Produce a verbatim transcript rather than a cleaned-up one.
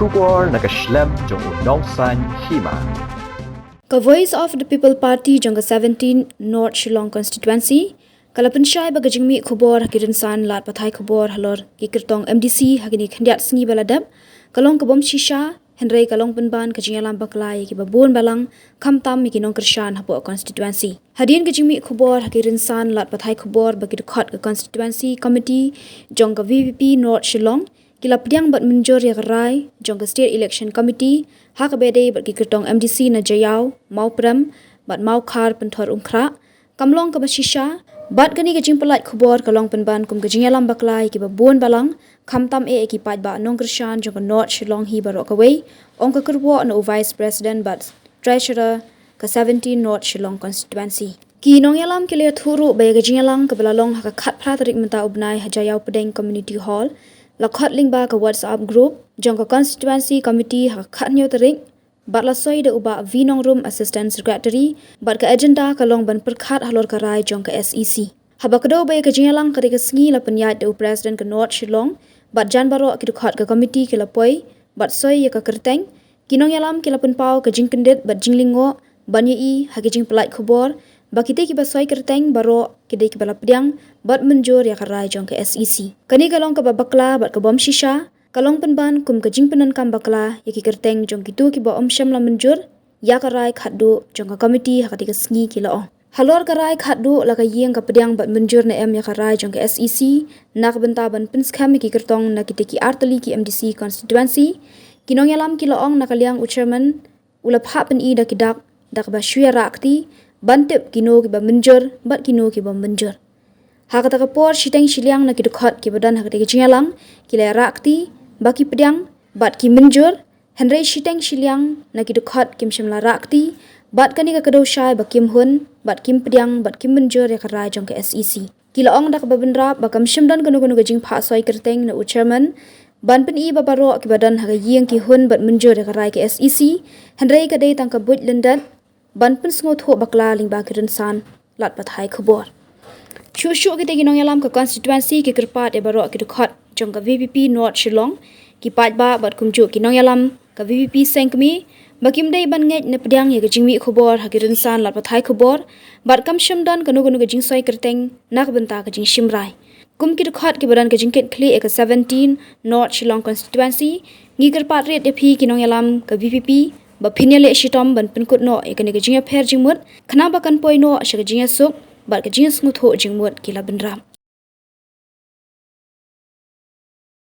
Khubor na ka shlem jong u Nongsaiñ Hima. Ka Voice of the People Party jong ka seventeen North Shillong Constituency ka la pynshai ba ka jingmih khubor ha ki rynsan lad pathai khubor halor ki kyrtong M D C ha kine khyndiat sngi ba la dep ka long ka bym shisha, hynrei ka long pynban ka jingïalam bakla ïa kiba bun balang, khamtam ïa ki nongkyrshan hapoh constituency. Hadien ka jingmih khubor ha ki rynsan lad pathai khubor ba ki dkhot ka constituency committee jong ka V P P North Shillong ki la pdiang bad mynjur ïa ka rai jong ka State Election Committee ha kaba ïadei bad ki kyrtong M D C na Jaïaw, Mawprem bad Mawkhar Pynthorumkhrah kam long kaba shisha, bad kane ka jingpyllait khubor ka long pynban kum ka jingïalam bakla ïa kiba bun balang, khamtam eh ïa ki paidbah nongkyrshan jong ka North Shillong hi baroh kawei, ong ka kyrwoh na u Vice President bad Treasurer ka seventeen North Shillong Constituency. Ki nongïalam ki la ïathuh ruh ba ïa ka jingïalang kaba la long ha ka khatphra tarik mynta u bnai ha Jaïaw Pdeng Community Hall la khot lyngba ka WhatsApp group jong ka constituency committee ha ka khathynñiew tarik, bad la soi da u Bah V Nongrum, Assistant Secretary, bad ka agenda ka long ban pyrkhat halor ka rai jong ka S E C. Haba kdew ba ïa ka jingïalang kata ka sngi la pynïaid da u President ka North Shillong bad jan baroh ki dkhot ka committee ki la poi bad soi ïa ka kyrteng, ki nongïalam ki la pynpaw ka jingkyndit bad jinglyngngoh ban ïohi ha ki jingpyllait khubor ba kitei kiba soi kyrteng baroh ki dei kiba la pdiang bad mynjur ïa ka rai jong ka S E C. Kane ka long kaba bakla bad ka bym shisha, ka long pynban kum ka jingpyndonkam bakla ïa ki kyrteng jong kito kiba ym shym la mynjur ïa ka rai khatduh jong ka committee ha katei ka sngi, ki la ong. Halor ka rai khatduh, la ka ïing ka pdiang bad mynjur ne em ïa ka rai jong ka S E C na ka bynta ban pynskhem ïa ki kyrtong na kitei ki artylli ki M D C constituency? Ki nongïalam ki la ong na ka liang u chairman u la phah pyni da ki dak da kaba shu ïarah kti ban tip kino kiba mynjur bad kino kiba ym mynjur. Ha kata ka por, shiteng shiliang na ki dkhot kiba don ha katei ka jingïalang ki la ïarah kti ba ki pdiang bad ki mynjur, hynrei shiteng shiliang na ki dkhot kim shym la rah kti bad kane ka kdew shai ba kim hun bad kim pdiang bad kim mynjur ïa ka rai jong ka S E C. Ki la ong da kaba bynrap ba kam shym don kano kano ka jingphah soi kyrteng na u chairman ban pyni ba baroh kiba don ha ka ïing ki hun bad mynjur ïa ka rai ka S E C, hynrei ka dei tang ka buit lyndet ban pynsngewthuh bakla lyngba ki rynsan lad pathai khubor. Shuh shuh kitei ki nongïalam ka constituency ki kyrpad ïa baroh ki dkhot jong ka V P P North Shillong, ki paidbah bad kumjuh ki nongïalam ka V P P seng kmie ba kim dei ban ngeit ne pdiang ïa ka jingmih khubor ha ki rynsan lad pathai khubor bad kam shym don kano kano ka jingsoi kyrteng na ka bynta ka jingshim rai. Kum ki dkhot kiba don ka jingkitkhlieh ïa ka seventeen North Shillong Constituency, ngi kyrpad rit ïa phi ki nongïalam ka V P P ba phin ïaleh shitom ban pynkut noh ïa kane ka jingïapher jingmut, khnang ba kan poi noh sha ka jingïasuk bad ka jingïasngewthuh jingmut, ki la bynrap.